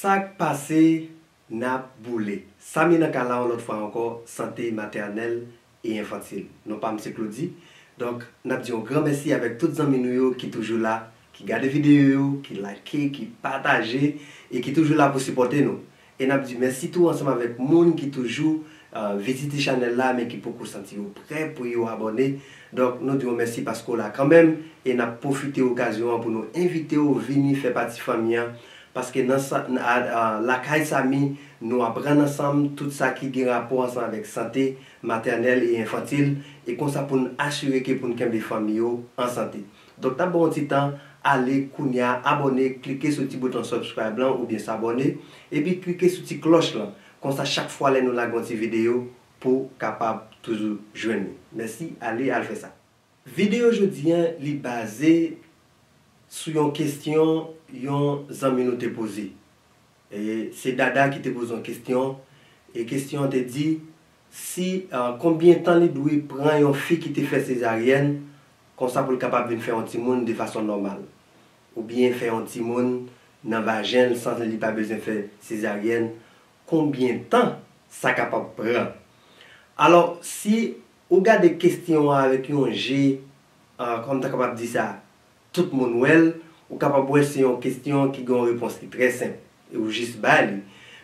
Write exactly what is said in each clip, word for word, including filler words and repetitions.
Sa k pase, n ap boule. Samy nan kay la yon lòt fwa ankò, sante matènèl e enfantil. Non pa m se Claudy. Donk, n ap di yon gran mèsi avèk tout zanmi nou yo ki toujou la, ki gade videyo yo, ki like, ki pataje e ki toujou la pou sipòte nou. E n ap di mèsi tou ansanm avèk moun ki toujou, uh, vizite chanèl la, men ki poko santi yo prè pou yo abòne. Donk, nou di w mèsi paske w la kanmenm, e n ap pwofite okazyon an pou nou envite w vini fè pati fanmi an, paske nan sa, a, a, lakay Samy, nou aprann ansanm tout sa ki gen rapò ansanm avèk sante matènèl e enfantil, e konsa pou n asire ke pou n kenbe fanmi yo an sante. Donk, n ap ba w yon ti tan, ale kounye a, abòne, klike sou ti bouton subscribe lan oubyen s'abonner, epi klike sou ti klòch lan. Konsa, chak fwa lè nou lage yon ti videyo, pou w kapab toujou jwenn li. Mèsi, ale al fè sa. Videyo jodi an, li baze sou yon kesyon yon zanmi nou te poze. E se Dada ki te poze yon kesyon, e kesyon an te di, si, ah, konbyen tan li dwe pran yon fi ki te fè sezaryèn, konsa pou l kapab vin fè yon timoun de fason nòmal, oubyen fè yon timoun nan vajen l san li pa bezwen fè sezaryèn, konbyen tan sa kapab pran? Alò, si ou gade kesyon an avèk yon je, ah, kòman m ta kapab di sa, tout moun wè l, ou kapab wè se yon kesyon ki gen yon repons ki trè senp, e ou jis bay li.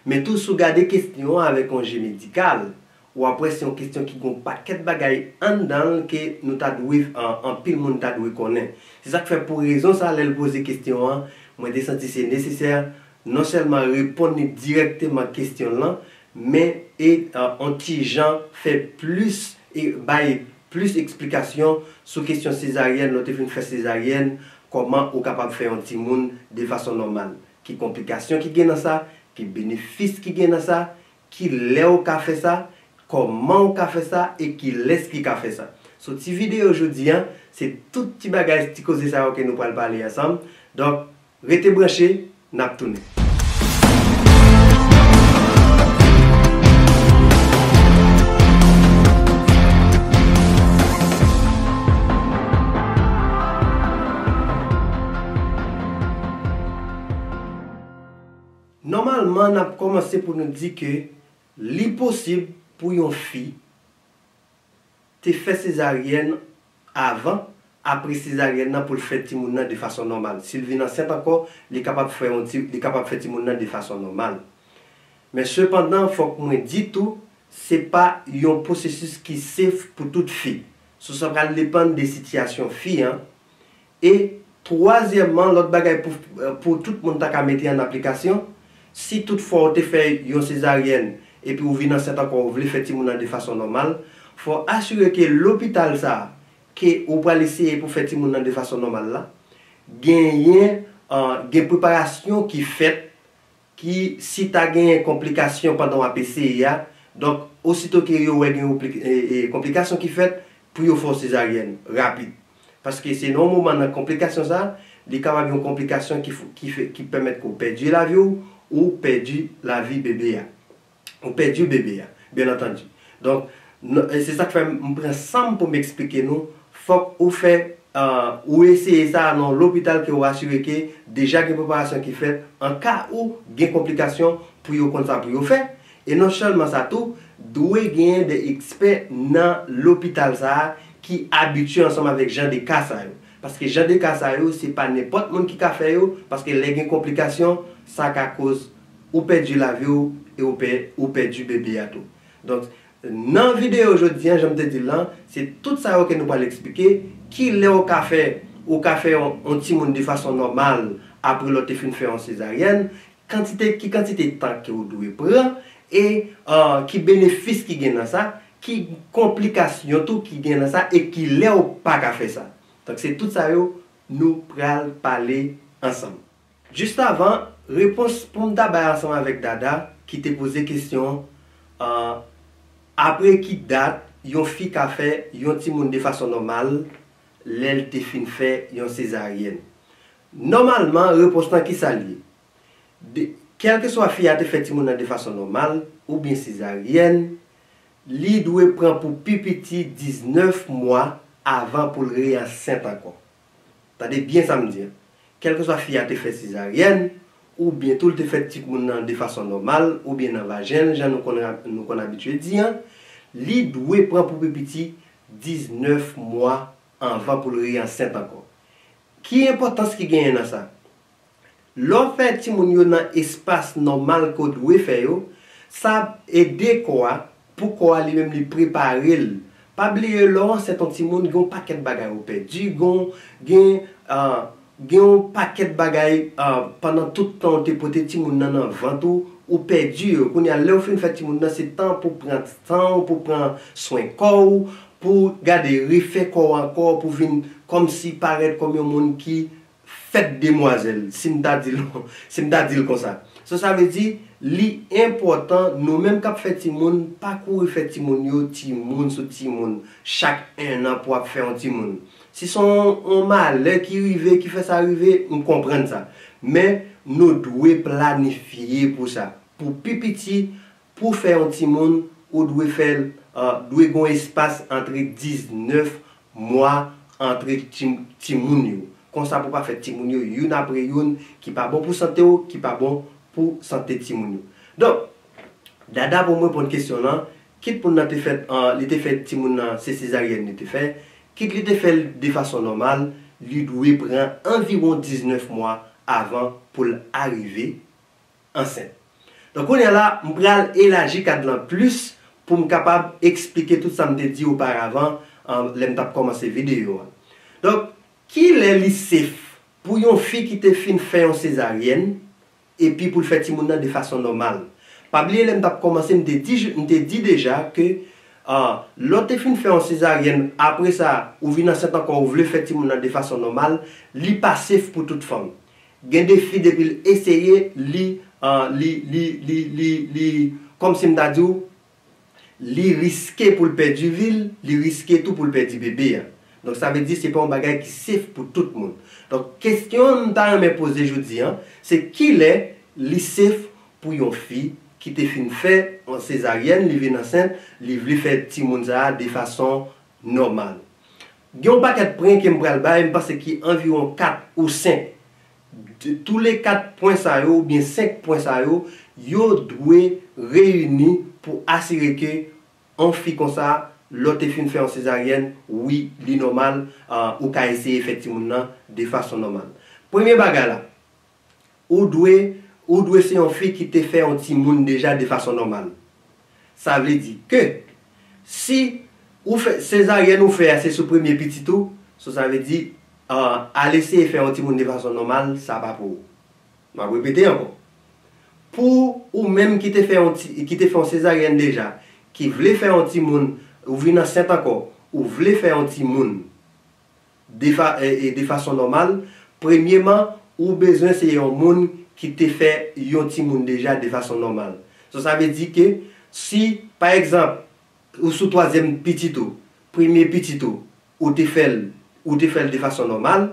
Men tou, si w gade kesyon an avèk yon je medikal, w ap wè se yon kesyon ki gen yon pakèt bagay anndan l ke nou ta dwe, an, anpil moun ta dwe konnen. Se sa k fè pou rezon sa, lè l poze kesyon an, mwen te santi se nesesè non sèlman reponn li dirèkteman kesyon l lan, men e, a, on ti jan fè plis, e bay plis eksplikasyon sou kesyon sezaryèn, lè w te fin fè sezaryèn, kòman ou kapab fè yon timoun de fason nòmal. Ki konplikasyon ki gen nan sa, ki benefis ki gen nan sa, ki lè w ka fè sa, kòman w ka fè sa e kilès ki ka fè sa. So, ti videyo jodi an, se tout ti bagay, ti koze sa yo ke nou pral pale ansanm. Donk, rete branche, n ap tounen. Nòmalman, n ap kòmanse pou nou di ke li posib pou yon fi te fè sezaryèn avan, apre sezaryèn nan pou l fè timoun nan de fason nòmal. Si l vin ansent ankò, li kapab fè yon ti, li kapab fè timoun nan de fason nòmal. Men sepandan, fòk mwen di tou, se pa yon pwosesis ki safe pou tout fi. So, sa pral depann de sitiyasyon fi an, E twazyèmman, lòt bagay pou, pou tout moun ta ka mete an aplikasyon, si toutfwa w te fè yon sezaryèn epi w vin ansent ankò, w vle fè timoun nan de fason nòmal, fò w asire ke lopital sa a ke ou pral eseye pou fè timoun nan de fason nòmal la, genyen, ah, gen preparasyon ki fèt ki si ta genyen konplikasyon pandan w ap eseye a, donk, osito ke yo wè gen yon pli-, e, e, konplikasyon ki fèt, pou yo fè w sezaryèn rapid. Paske se nan yon moman nan konplikasyon sa, li kapab yon konplikasyon ki, f-, ki, fè, ki pèmèt ke w pèdi lavi w, ou pèdi lavi bebe a. Ou pèdi bebe a, byen antandi. Donk, n-, e se sa k fè m pran san m pou m eksplike nou, fòk ou fè, ah, ou eseye sa nan lopital ke ou asire ke deja gen preparasyon ki fèt, an ka ou gen konplikasyon pou yo konn sa pou yo fè. E non sèlman sa tou, dwe genyen de ekspè nan lopital sa a ki abitye ansanm avèk jan de ka sa yo. Paske jan de ka sa yo, se pa nenpòt moun ki ka fè yo, paske lè gen konplikasyon, sa ka koz ou pèdi lavi w e ou pè-, ou pèdi bebe a tou. Donk, nan videyo jodi an, jan m te di l lan, se tout sa yo ke nou pral eksplike, ki lè ou ka fè, ou ka fè yon, yon timoun de fason nòmal apre lè w te fin fè yon sezaryèn, kantite, ki kantite tan ke ou dwe pran, e, ah, ki benefis ki gen nan sa, ki konplikasyon tou ki gen nan sa, e ki lè ou pa ka fè sa. Donk, se tout sa yo nou pral pale ansanm. Jis avan, repons pou m ta bay ansanm avèk Dada, ki te poze kesyon, ah, apre ki dat yon fi ka fè yon timoun de fason nòmal lè l te fin fè yon sezaryèn? Nòmalman, repons lan ki sa l ye? De, kèlkeswa fi a te fè timoun nan de fason nòmal oubyen sezaryèn, li dwe pran pou pi piti diznèf mwa avan pou l reyansent ankò. Tande byen sa m di an. Kèlkeswa fi a te fè sezaryèn oubyen tou l te fèt timoun nan de fason nòmal, oubyen nan vajen l, jan nou konn, nou konn abitye di an, li dwe pran pou pi piti diznèf mwa anvan pou l re ansent ankò. Ki enpòtans ki genyen nan sa? Lè w fè timoun yo nan espas nòmal ke w dwe fè yo, sa ap ede kò a, pou kò a li menm li prepare l. Pa bliye, lè w ansent yon timoun, gen yon pakèt bagay ou pèdi, gen, gen, ah, gen yon pakèt bagay, ah, pandan tout tan w te pote timoun nan nan vant ou, ou pèdi yo. Kounye a, lè w fin fè timoun nan, se tan pou pran tan w, pou pran swen kò w, pou gade, refè kò w ankò, pou vin kòmsi parèt kòm yon moun ki fèt demwazèl, si m ta di l, si m ta di l konsa. So, sa vle di, li enpòtan, nou menm k ap fè timoun, pa kouri fè timoun yo, timoun sou timoun, chak ennan pou w ap fè yon timoun. Si se yon, yon malè ki rive, ki fè sa rive, m konprann sa. Men, nou dwe planifye pou sa. Pou pi piti, pou fè yon timoun, ou dwe fè l, ah, dwe gen yon espas antre diznèf mwa antre ti, timoun yo. Konsa pou pa fè timoun yo youn apre youn ki pa bon pou sante w, ki pa bon pou sante timoun yo. Donk, Dada pou m reponn kesyon lan, kit moun nan te fèt, ah, li te fè timoun nan se sezaryèn li te fè, kit li te fè l de fason nòmal, li dwe pran anviwon diznèf mwa avan pou l arive ansent. Donk, kounye a la, m pral elaji kad lan plis pou m kapab eksplike tout sa m te di oparavan, ah, lè m t ap kòmanse videyo a. Donk, kilè li safe pou yon fi ki te fin fè yon sezaryèn epi pou l fè timoun nan de fason nòmal? Pa bliye lè m t ap kòmanse, m te di, m te di deja ke, ah, lè w te fin fè yon sezaryèn, apre sa, ou vin ansent ankò, ou vle fè timoun nan de fason nòmal, li pa safe pou tout fanm. Gen de fi depi l eseye, li, ah, li, li, li, li, li, kòmsi m ta di w, li riske pou l pèdi vi l, li riske tou pou l pèdi bebe a. Donk, sa vle di se pa yon bagay ki safe pou tout moun. Donk, kesyon m ta renmen poze jodi a, se kilè li safe pou yon fi ki te fin fè yon sezaryèn, li vin ansent, li vle fè timoun sa a de fason nòmal. Gen yon pakèt pwen ke m pral bay, m panse ki anviwon kat ou senk. De, tou le kat pwen sa yo, oubyen senk pwen sa yo, yo dwe reyini pou asire ke yon fi konsa, lè w te fin fè yon sezaryèn, wi, li nòmal, ah, ou ka eseye fè timoun nan de fason nòmal. Premye bagay la, ou dwe, ou dwe se yon fi ki te fè yon timoun deja de fason nòmal. Sa vle di ke si ou fè, sezaryèn ou fè a se sou premye pitit ou, so sa vle di, ah, al eseye fè yon timoun de fason nòmal, sa pa pou ou. M ap repete ankò. Pou ou menm ki te fè yon ti, ki te fè yon sezaryèn deja, ki vle fè yon timoun, ou vin ansent ankò, ou vle fè yon timoun de fa, e, e, de fason nòmal, premyeman, ou bezwen se yon moun ki te fè yon timoun deja de fason nòmal. So, sa vle di ke si, pa egzanp, ou sou twazyèm pitit ou, premye pitit ou, ou te fè l, ou te fè l de fason nòmal,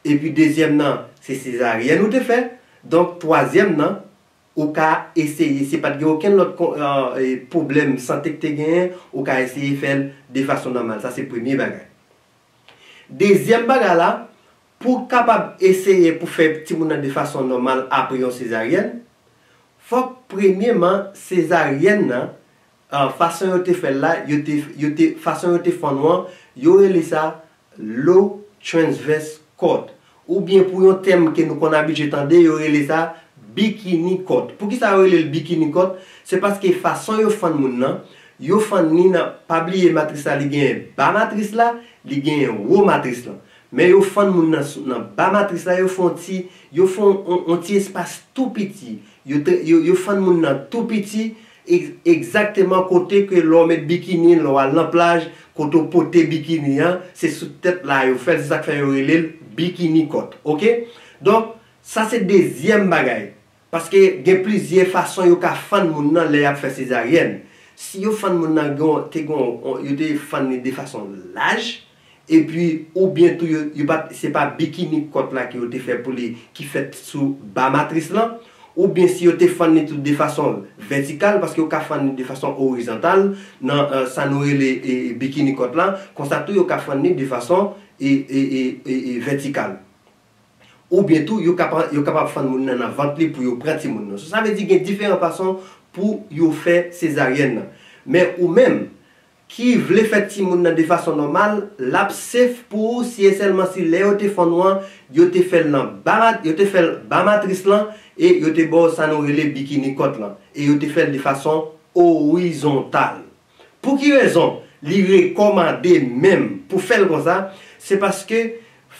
epi dezyèm nan, se sezaryèn ou te fè, donk twazyèm nan, ou ka eseye, si pa t gen okenn lòt kon, e, e, pwoblèm sante k te genyen, ou ka eseye fè l de fason nòmal. Sa se premye bagay. Dezyèm bagay la, pou w kapab eseye pou fè timoun nan de fason nòmal apre yon sezaryèn, fòk premyeman sezaryèn nan, ah, fason yo te fè l la, yo te, yo te, fason yo te fann ou an, yo rele sa low transverse cord. Oubyen pou yon tèm ke nou konn abitye tande, yo rele sa bikini cord. Poukisa yo rele l bikini cord? Se paske fason yo fann moun nan, yo fann li nan, pa bliye matris la, li genyen ba matris la, li genyen wo matris lan. Men yo fann moun nan sou, nan ba matris la, yo fè yon ti, yo fè yon, yon, yon ti espas tou piti. Yo, yo, yo fann moun nan tou piti, egzakteman kote ke lè w met bikini, lè w al nan plaj, kote w pote bikini an, se sou tèt la yo fè l, se sa k fè yo rele l bikini cord, oke? Donk, sa se dezyèm bagay. Paske gen plizyè fason yo ka fann moun nan lè y ap fè sezaryèn. Si yo fann moun nan gen, te gen, yo te fann li de fason laj, epi oubyen tou yo, yo pa, se pa bikini cord la ke yo te fè pou li, ki fèt sou ba matris lan, oubyen si yo te fann li tou de fason vètikal, paske yo ka fann li de fason orizontal, nan, eh, sa nou rele, eh, bikini cord la, konsa tou yo ka fann li de fason, eh, eh, eh, eh, eh, vètikal. Oubyen tou, yo kapab, yo kapab fann moun nan nan vant li pou yo pran timoun nan. So, sa vle di gen diferan fason pou yo fè sezaryèn nan. Men ou menm, ki vle fè timoun nan de fason nòmal, l ap safe pou ou si e sèlman si lè yo te fann ou an, yo te fè l nan ba mat-, yo te fè l ba matris lan, e yo te ba w sa nou rele bikini cut lan, e yo te fè l de fason orizontal. Pou ki rezon li rekòmande menm pou fè l konsa? Se paske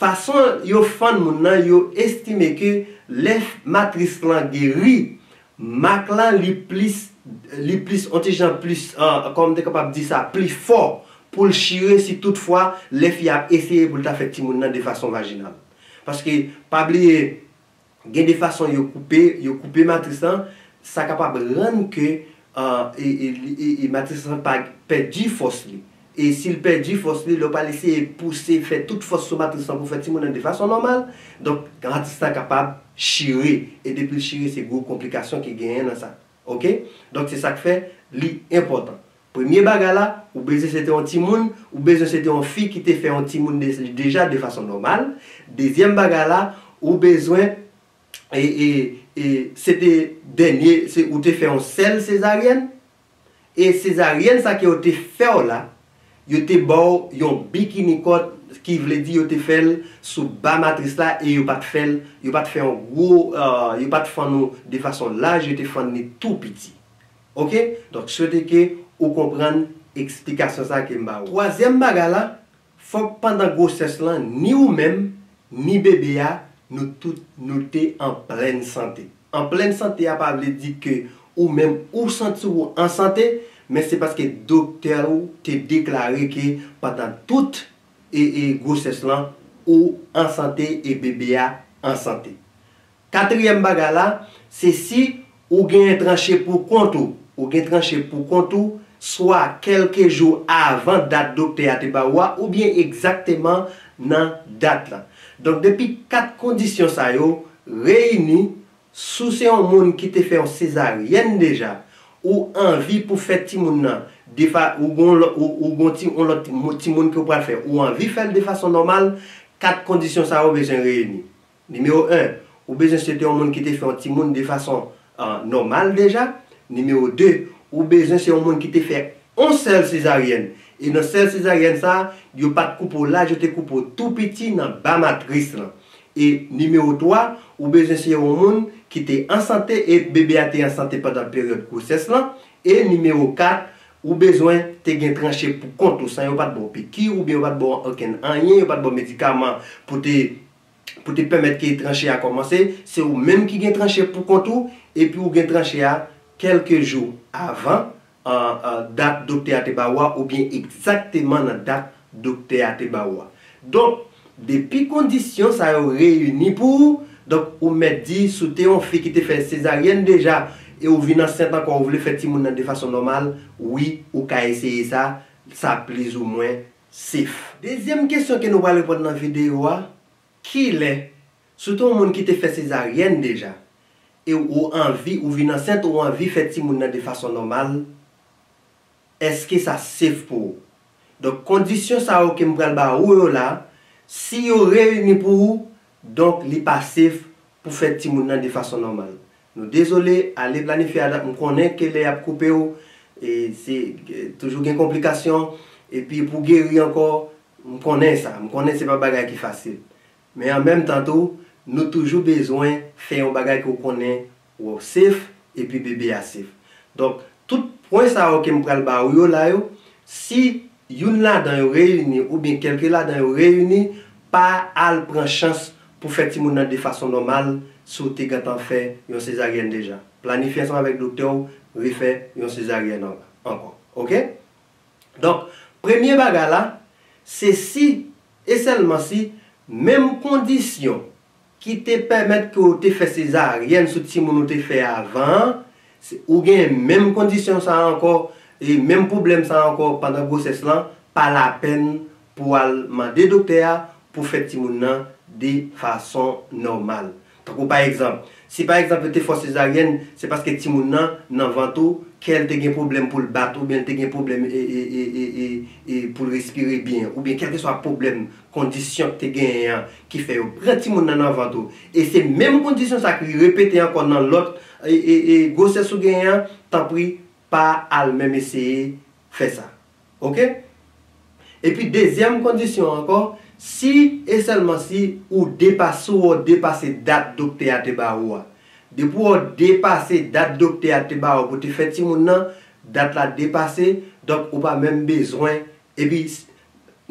fason yo fann moun nan, yo estime ke lè matris lan geri, mak lan li plis, li plis, on ti jan plis, ah, kòman m te kapab di sa, pli fò pou l chire si toutfwa lè fi a ap eseye pou l ta fè timoun nan de fason vajinal. Paske, pa bliye, gen de fason yo koupe, yo koupe matris lan, sa kapab rann ke, ah, e, e, e, e matris lan pa pèdi fòs li. E si l pèdi fòs li, lè w pral eseye pouse, fè tout fòs sou matris lan pou fè timoun nan de fason nòmal, donk, matris lan kapab chire. E depi l chire, se gwo konplikasyon ki genyen nan sa. Oke? Donk, se sa k fè li enpòtan. Premye bagay la, ou bezwen se te yon timoun, ou bezwen se te yon fi ki te fè yon timoun de-, deja de fason nòmal. Dezyèm bagay la, ou bezwen, e, e, e, se te dènye, se, ou te fè yon sèl sezaryèn. E sezaryèn sa ke yo te fè w la, yo te ba w yon bikini cut, ki vle di yo te fè l sou ba matris la e yo pa t fè l, yo pa t fè yon gwo, euh, yo pa t fann ou de fason laj, yo te fann li tou piti. Oke? Donk, swete ke ou konprann eksplikasyon sa ke m ba ou. Twazyèm bagay la, fòk pandan gwosès lan, ni ou menm, ni bebe a, nou tout, nou te an plèn sante. An plèn sante a pa vle di ke ou menm ou santi w an sante, men se paske doktè ou te deklare ke pandan tout e, e gwosès lan, ou an sante e bebe a an sante. Katriyèm bagay la, se si ou genyen tranche pou kont ou, ou gen tranche pou kont ou, swa kèlke jou avan dat doktè a te ba ou a, oubyen egzakteman nan dat la. Donk, depi kat kondisyon sa yo reyini, si w se yon moun ki te fè yon sezaryèn deja, ou anvi pou fè timoun nan, defa, ou gon lò-, ou, ou gon ti, yon lòt mo-, timoun ke w pral fè, ou anvi fè l de fason nòmal, kat kondisyon sa yo bezwen reyini. Nimewo en, ou bezwen se te yon moun ki te fè yon timoun de fason, ah, nòmal deja. Nimewo de, ou bezwen se yon moun ki te fè yon sèl sezaryèn. E nan sèl sezaryèn sa, yo pa t koupe w laj, yo te koupe w tou piti nan ba matris lan. E nimewo twa, ou bezwen se yon moun ki te an sante e bebe a te an sante pandan peryòd gwosès lan. E nimewo kat, ou bezwen te gen tranche pou kont ou san yo pa t ba w piki oubyen yo pa t ba w okenn anyen, yo pa t ba w medikaman pou te pou te pèmèt ke tranche a kòmanse, se ou menm ki gen tranche pou kont ou, epi ou gen tranche a kèlke jou avan, ah, ah, dat doktè a te ba ou a, oubyen egzakteman nan dat doktè a te ba ou a. Donk, depi kondisyon sa yo reyini pou ou, donk, ou mèt di, si w te yon fi ki te fè sezaryèn deja, e ou vin ansent ankò, ou vle fè timoun nan de fason nòmal, wi, ou ka eseye sa, sa plizoumwen safe. Dezyèm kesyon ke nou pral reponn nan videyo a, kilè, si w te yon moun ki te fè sezaryèn deja, e ou anvi, ou vin ansent, ou anvi fè timoun nan de fason nòmal, èske sa safe pou ou? Donk, kondisyon sa yo ke m pral ba ou yo la, si yo reyini pou ou, donk, li pa safe pou fè timoun nan de fason nòmal. Nou dezole, ale planifye a dat, m konnen ke lè y ap koupe w, e se, e toujou gen konplikasyon, epi pou geri ankò, m konnen sa, m konnen se pa bagay ki fasil. Men an menm tan tou, nou toujou bezwen fè yon bagay ke w konnen ou safe, epi bebe a safe. Donk, tout pwen sa yo ke m pral ba ou yo la yo, si youn ladan yo reyini oubyen kèlke ladan yo reyini, pa al pran chans pou fè timoun nan de fason nòmal si w te gentan fè yon sezaryèn deja. Planifye ansanm avèk doktè w, refè yon sezaryèn an-, ankò. Oke? Donk, premye bagay la, se si e sèlman si menm kondisyon ki te pèmèt ke w te fè sezaryèn sou timoun ou te fè avan an, se, ou gen menm kondisyon sa a ankò, e menm pwoblèm sa a ankò pandan gwosès lan, pa lapèn pou w al mande doktè a pou fè timoun nan de fason nòmal. Tankou pa egzanp, Si pa egzanp yo te fè w sezaryèn, se paske timoun nan, nan vant ou, kè l te gen pwoblèm pou l bat, oubyen l te gen pwoblèm e, e, e, e, e, e pou l respire byen, oubyen kèlkeswa pwoblèm, kondisyon k te genyen an, ki fè yo pran timoun nan nan vant ou. E se menm kondisyon sa ki repete ankò nan lòt e, e, e, gwosès ou genyen an, tanpri, pa al menm eseye fè sa. Oke? Epi dezyèm kondisyon ankò, si e sèlman si ou depase, ou depase dat doktè a te ba ou a. Depi ou depase dat doktè a te ba ou pou te fè timoun nan, dat la depase, donk ou pa menm bezwen. Epi,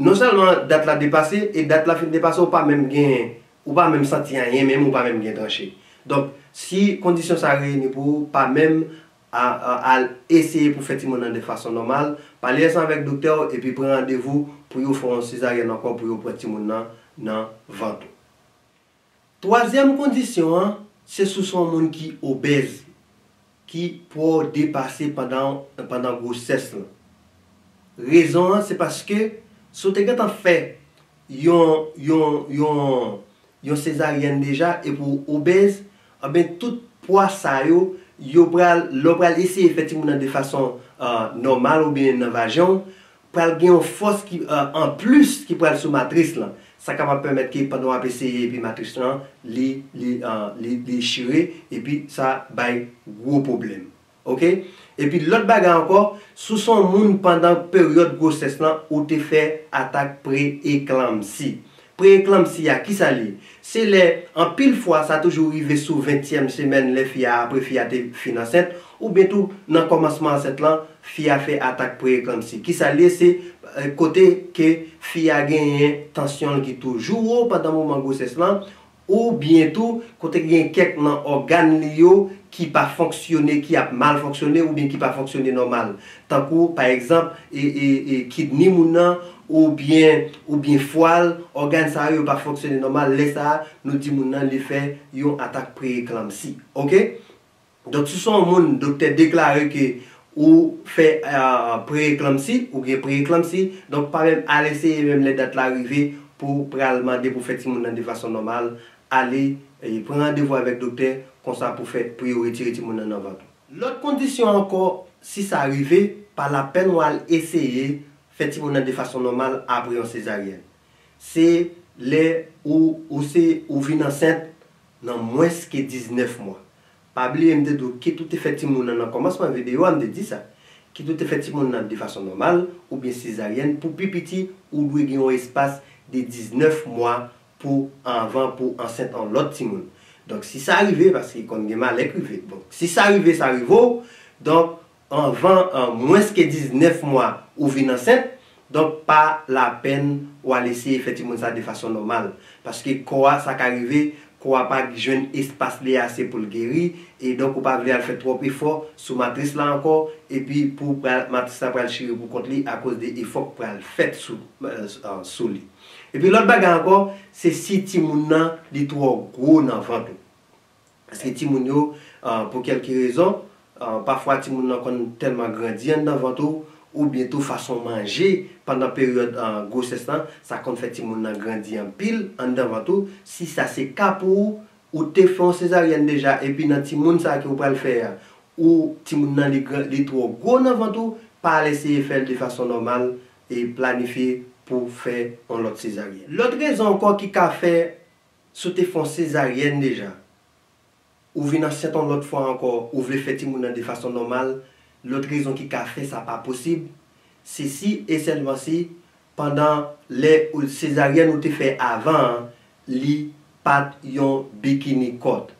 non sèlman dat la depase, e dat la fin depase, ou pa menm gen, ou pa menm santi anyen, menm ou pa menm gen tranche. Donk, si kondisyon sa reyini pou ou, pa menm a, a, al eseye pou fè timoun nan de fason nòmal, pale ansanm avèk doktè w epi pran randevou pou yo fè yon sezaryèn ankò pou yo pran timoun nan nan vant ou. Twazyèm kondisyon an, se si w se yon moun ki obèz, ki twò depase pandan, pandan gwosès lan. Rezon an, se paske si w te gentan fè yon, yon, yon, yon sezaryèn deja epi w obèz, anben tout pwa sa yo, yo pral, lè w pral eseye fè timoun nan de fason nòmal oubyen nan vajen w, pral gen yon fòs ki, anplis ki pral sou matris lan. Sa kapab pèmèt ke pandan w ap eseye epi matris lan, li, li, li, li chire, epi sa bay gwo pwoblèm. Oke? Epi lòt bagay ankò, si w se yon moun pandan peryòd gwosès lan, ou te fè atak pre-eklanmsi. Pre-eklanmsi a, kisa l ye? Se lè, anpil fwa, sa toujou rive sou ventyèm semèn, lè fi a, apre fi a te fin ansent, oubyen tou nan kòmansman ansent lan, fi a fè atak pre-eklanmsi. Kisa l ye? Se, eh, kote ke fi a genyen tansyon l ki toujou wo pandan moman gwosès lan, oubyen tou kote gen kèk nan ògàn li yo ki pa fonksyone, ki ap mal fonksyone oubyen ki pa fonksyone nòmal. Tankou, pa egzanp, e, e, e, kidney moun nan, oubyen, oubyen fwa l, ògàn sa yo pa fonksyone nòmal. Lè sa a, nou di moun nan li fè yon atak pre-eklanmsi. Oke? Donk, si w se yon moun, doktè deklare ke ou fè, eh, pre-eklanmsi, ou gen pre-eklanmsi, donk pa menm al eseye menm lè dat la rive pou pral mande pou fè timoun nan de fason nòmal, ale, eh, pran randevou avèk doktè, konsa pou fè, pou yo retire timoun nan nan vant ou. Lòt kondisyon ankò, si sa rive, pa lapèn w al eseye fè timoun nan de fason nòmal apre yon sezaryèn. Se lè ou, ou se, ou vin ansent nan mwens ke diznèf mwa. Pa bliye m te di w, kit ou te fè timoun nan nan kòmansman videyo a, m te di sa. Kit ou te fè timoun nan de fason nòmal oubyen sezaryèn, pou pi piti, ou dwe gen yon espas de diznèf mwa pou anvan pou ansent yon lòt timoun. Donk, si sa rive, paske konn gen malè k rive. Donk, si sa rive, sa rive w. Donk, anvan, an mwens ke diznèf mwa ou vin ansent, donk pa lapèn w al eseye fè timoun sa de fason nòmal. Paske kò a, sa ka rive, kò a pa jwenn espas li ase pou l geri, e donk ou pa vle al fè twòp efò sou matris la ankò, epi pou pral, matris la pral chire pou kont li akoz de efò k pral fèt sou, eh, sou li. Epi lòt bagay ankò, se si timoun nan li twò gwo nan vant ou. Paske timoun yo, ah, pou kèlke rezon, ah, pafwa timoun nan konn tèlman grandi anndan vant ou, oubyen tou fason w manje pandan peryòd, ah, gwosès lan, sa konn fè timoun nan grandi anpil anndan vant ou. Si sa se ka pou ou, ou te fè yon sezaryèn deja, epi nan timoun sa ke ou pral fè a, ou timoun nan li gran, li twò gwo nan vant ou, pa al eseye fè l de fason nòmal e planifye pou fè yon lòt sezaryèn. Lòt rezon ankò ki ka fè, si w te fè yon sezaryèn deja, ou vin ansent yon lòt fwa ankò, ou vle fè timoun nan de fason nòmal, lòt rezon ki ka fè sa pa posib, se si e sèlman si, pandan lè ou, sezaryèn ou te fè avan an, li pa t yon bikini cut.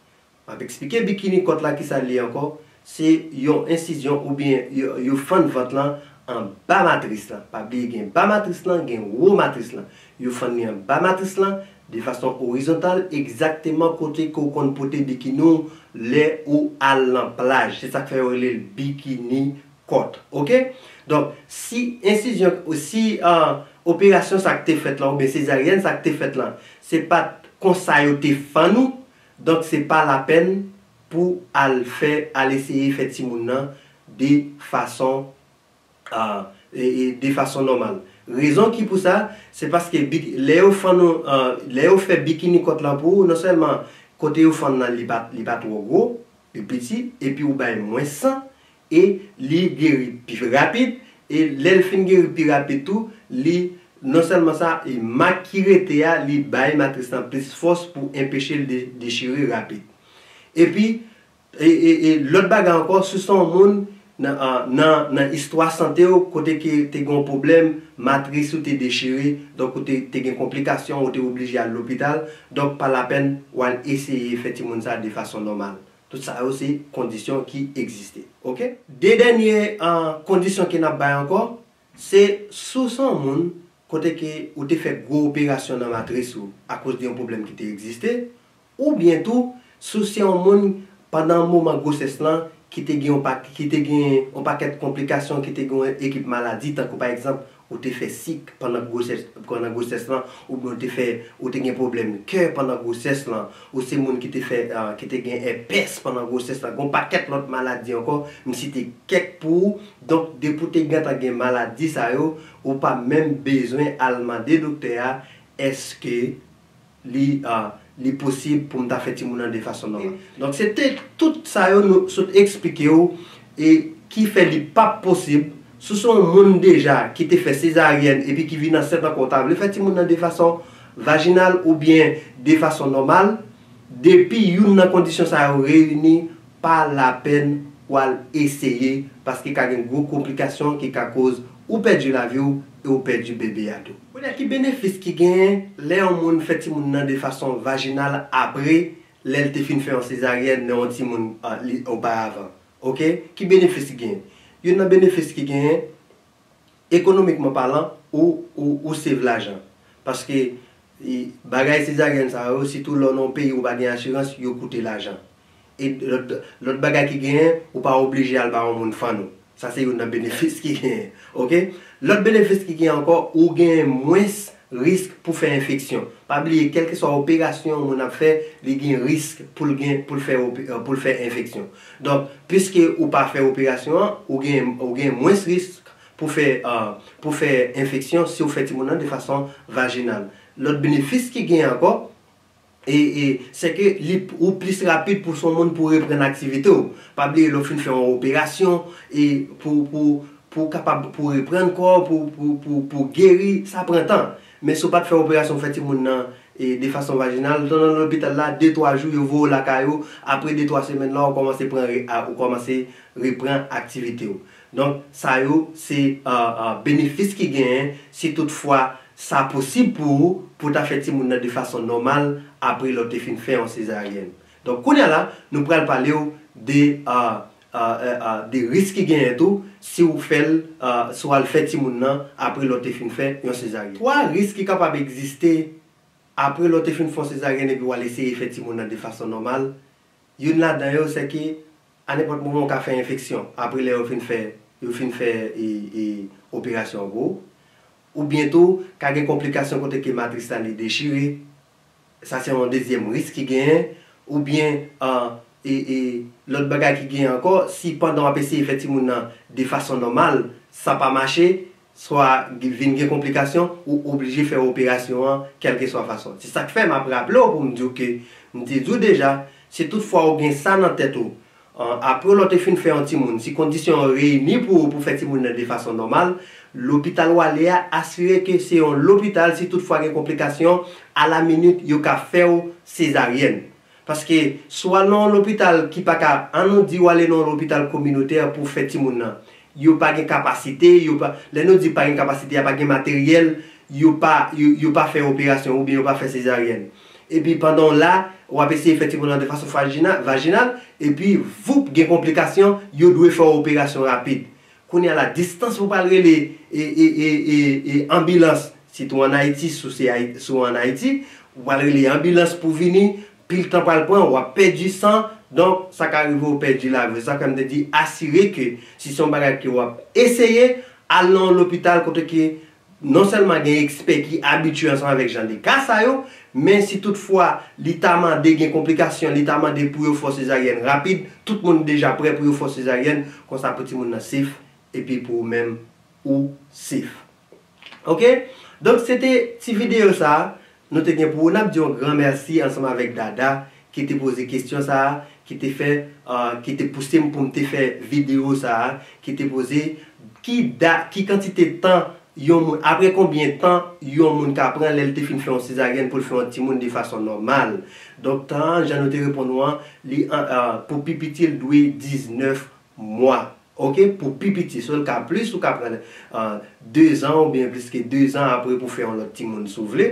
M ap eksplike bikini cut la kisa l ye ankò. Se yon ensizyon oubyen yo, yo fann vant lan anba matris lan. Pa bliye gen ba matris lan, gen wo matris lan. Yo fann li anba matris lan, de fason orizontal, egzakteman kote ke w konn pote bikini w lè ou al nan plaj. Se sa k fè yo rele l bikini cut. Oke? Donk, si ensizyon, si, ah, operasyon sa k te fèt lan, oubyen sezaryèn sa k te fèt lan, se pa t konsa yo te fann ou, donk se pa lapèn pou al fè, al eseye fè timoun nan de fason, ah, e, e de fason nòmal. Rezon ki pou sa, se paske bi-, lè yo fann ou, ah, lè yo fè bikini cut lan pou ou, non sèlman Kote yo fann nan, li pa, li pa twò gwo, li piti, epi ou bay mwens san, e li geri pi rapid, e lè l fin geri pi rapid tou, li, non sèlman sa, e mak ki rete a, li bay matris lan plis fòs pou enpeche l de, dechire rapid. Epi, e, e, e lòt bagay ankò, si w se yon moun nan, a, nan, nan istwa sante w, kote ke te gen yon pwoblèm, matris ou te dechire, donk ou te, te gen konplikasyon, ou te oblije al lopital, donk pa lapèn w al eseye fè timoun sa de fason nòmal. Tout sa yo se kondisyon ki egziste. Oke? De dènye, a, kondisyon ke n ap bay ankò, se si w se yon moun kote ke ou te fè gwo operasyon nan matris ou akoz de yon pwoblèm ki te egziste, oubyen tou, si w se yon moun pandan moman gwosès lan ki te gen yon pa, ki te gen yon pakèt konplikasyon, ki te gen yon ekip maladi, tankou pa egzanp, ou te fè sik pandan gwosès, pandan gwosès lan, oubyen ou te fè, ou te gen pwoblèm kè pandan gwosès lan, ou se moun ki te fè, a, ki te gen èpès pandan gwosès lan, gen yon pakèt lòt maladi ankò, m site kèk pou ou. Donk, depi w te gentan gen maladi sa yo, ou pa menm bezwen al mande doktè a, èske li, a, li posib pou m ta fè timoun nan de fason nòmal. Donk, se te tout sa yo nou sot eksplike w, e ki fè li p ap posib, si w se yon moun deja ki te fè sezaryèn epi ki vin ansent ankò, w ta vle fè timoun nan de fason vajinal oubyen de fason nòmal, depi youn nan kondisyon sa yo reyini, pa lapèn w al eseye, paske ka gen gwo konplikasyon ki ka koz ou pèdi lavi w e ou pèdi bebe a tou. Kounye a, ki benefis ki genyen lè yon moun fè timoun nan de fason vajinal apre lè l te fin fè yon sezaryèn nan yon timoun, a, li, oparavan? Oke? Ki benefis ki genyen? Youn nan benefis ki genyen, ekonomikman palan, ou, ou, ou save lajan. Paske, e, bagay sezaryèn sa yo, sitou lè w nan yon peyi ou pa gen asirans, yo koute lajan. E lòt, lòt bagay ki genyen, ou pa oblije al ba yon moun fann ou. Sa se youn nan benefis ki genyen. Oke? Lòt benefis ki genyen ankò, ou genyen mwens risk pou fè enfeksyon. Pa bliye, kèlkeswa operasyon yon moun ap fè, li gen risk pou l gen, pou l fè ope-, pou l fè enfeksyon. Donk, piske ou pa fè operasyon an, ou gen, ou gen mwens risk pou fè, a, pou fè enfeksyon si w fè timoun nan de fason vajinal. Lòt benefis ki genyen ankò, e, e, se ke li, ou plis rapid pou se yon moun pou reprann aktivite w. Pa bliye, lè w fin fè yon operasyon, e pou, pou, pou w kapab, pou reprann kò w, pou, pou, pou, pou geri, sa pran tan. Men si w pa t fè operasyon, w fè timoun nan, e, de fason vajinal, w nan lopital la, de, twa jou, yo voye w lakay ou, apre de, twa semèn la, ou kòmanse pran re-, a, ou kòmanse reprann aktivite w. Donk, sa yo, se, a, a, benefis ki genyen, si toutfwa sa posib pou ou, pou w ta fè timoun nan de fason nòmal, apre lè w te fin fè yon sezaryèn. Donk, kounye a la, nou pral pale w de, a, a, a, a, de risk ki genyen tou, si w fè l, a, si w al fè timoun nan, apre lè w te fin fè yon sezaryèn. Twa risk ki kapab egziste apre lè w te fin fè yon sezaryèn epi w al eseye fè timoun nan de fason nòmal. Youn ladan yo, se ke a nenpòt moman, w ka fè enfeksyon. Apre lè yo fin fè, yo fin fè, e, e, operasyon an pou ou. Oubyen tou, ka gen konplikasyon kote ke matris la li dechire. Sa se yon dezyèm risk ki genyen. Oubyen, a, e, e, lòt bagay ki genyen ankò, si pandan w ap eseye fè timoun nan de fason nòmal, sa pa mache, swa vin gen konplikasyon, ou oblije fè operasyon an, kèlkeswa fason. Se sa k fè m ap raple w pou m di w ke m te di w deja, si toutfwa ou gen sa nan tèt ou, a, apre lè w te fin fè yon timoun, si kondisyon yo reyini pou ou pou fè timoun nan de fason nòmal, lopital w ale a, asire ke se yon lopital, si toutfwa gen konplikasyon, alaminit yo ka fè w sezaryèn. Paske si w al nan yon lopital ki pa ka, an nou di w ale nan yon lopital kominotè pou fè timoun nan, yo pa gen kapasite, yo pa, lè nou di pa gen kapasite, a pa gen materyèl, yo pa, yo, yo pa fè operasyon oubyen yo pa fè sezaryèn. Epi pandan w la, w ap eseye fè timoun nan de fason vajina-, vajinal, epi voup, gen konplikasyon, yo dwe fè w operasyon rapid. Kounye a la, distans pou pral rele, e, e, e, e, e, anbilans, sitou ann Ayiti, si w se Ayi-, si w ann Ayiti, ou pral rele anbilans pou vini, pil tan pral pran, w ap pèdi san, donk sa ka rive w pèdi lavi w. Sa fè m te di, asire ke si se yon bagay ke w ap eseye, al nan yon lopital kote ke non sèlman gen ekspè ki abitye ansanm avèk jan de ka sa yo, men si toutfwa li ta mande gen konplikasyon, li ta mande pou yo fè w sezaryèn rapid, tout moun deja prè pou yo fè w sezaryèn, konsa pou timoun nan safe, epi pou ou menm, ou safe. Oke? Donk, se te ti videyo sa a nou te gen pou ou. N ap di yon gran mèsi ansanm avèk Dada, ki te poze kesyon sa a, ki te fè, uh, ki te pouse m pou m te fè videyo sa a, ki te poze ki da, ki kantite tan yon moun, apre konbyen tan yon moun ka pran lè l te fin fè yon sezaryèn pou l fè yon timoun de fason nòmal. Donk, tan an, jan nou te reponn ou an, li, uh, pou pi piti, l dwe diznèf mwa. Oke, pou pi piti, so l ka plis, ou ka pran uh, de zan oubyen plis ke de zan apre pou fè yon lòt timoun si w vle.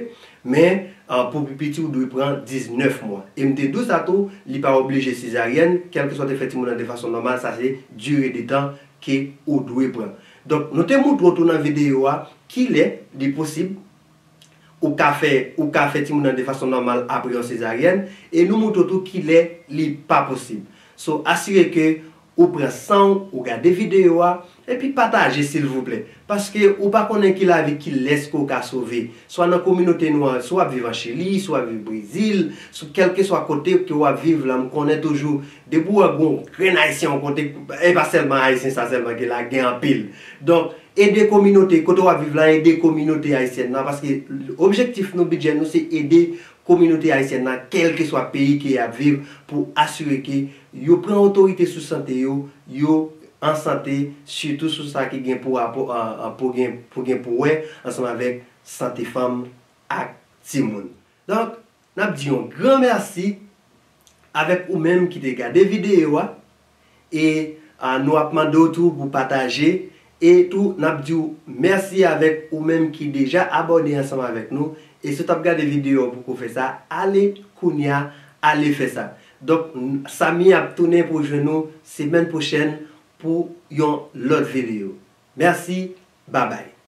Men, uh, pou pi piti, ou dwe pran diznèf mwa. E m te di w sa tou, li pa oblije sezaryèn, kèlkeswa te fè timoun nan de fason nòmal, sa se dire de tan ke ou dwe pran. Donk, nou te montre w tou nan videyo a kilè li posib ou ka fè, ou ka fè timoun nan de fason nòmal apre yon sezaryèn, e nou montre w tou kilè li pa posib. So, asire ke ou pran san w, ou gade videyo a, epi pataje silvouplè. Paske ou pa konnen ki lavi, kilès ke w ka sove. Swa nan kominote nou an, si w ap viv an Chili, si w ap viv Brezil, sou kèlkeswa kote ke w ap viv la, m konnen toujou, depi w wè gon grenn Ayisyen yon kote, e pa sèlman Ayisyen sa sèlman ki la, gen anpil. Donk, ede kominote, kote w ap viv la, ede kominote ayisyèn nan, paske objektif nou, bidjè nou, se ede kominote ayisyèn nan, kèlkeswa peyi ke y ap viv, pou asire ke yo pran otorite sou sante yo, yo an sante, sitou sou sa ki gen pou rapò, an, an, pou gen, pou gen pou wè ansanm avèk sante fanm ak timoun. Donk, n ap di yon gran mèsi avèk ou menm ki te gade videyo a, e, a, nou ap mande w tou pou pataje, e tou n ap di w mèsi avèk ou menm ki deja abòne ansanm avèk nou, e si w t ap gade videyo a ou poko fè sa, ale kounye a, ale fè sa. Donk, n-, Samy ap tounen pou jwenn nou semèn pwochèn pou yon lòt videyo. Mèsi, babay.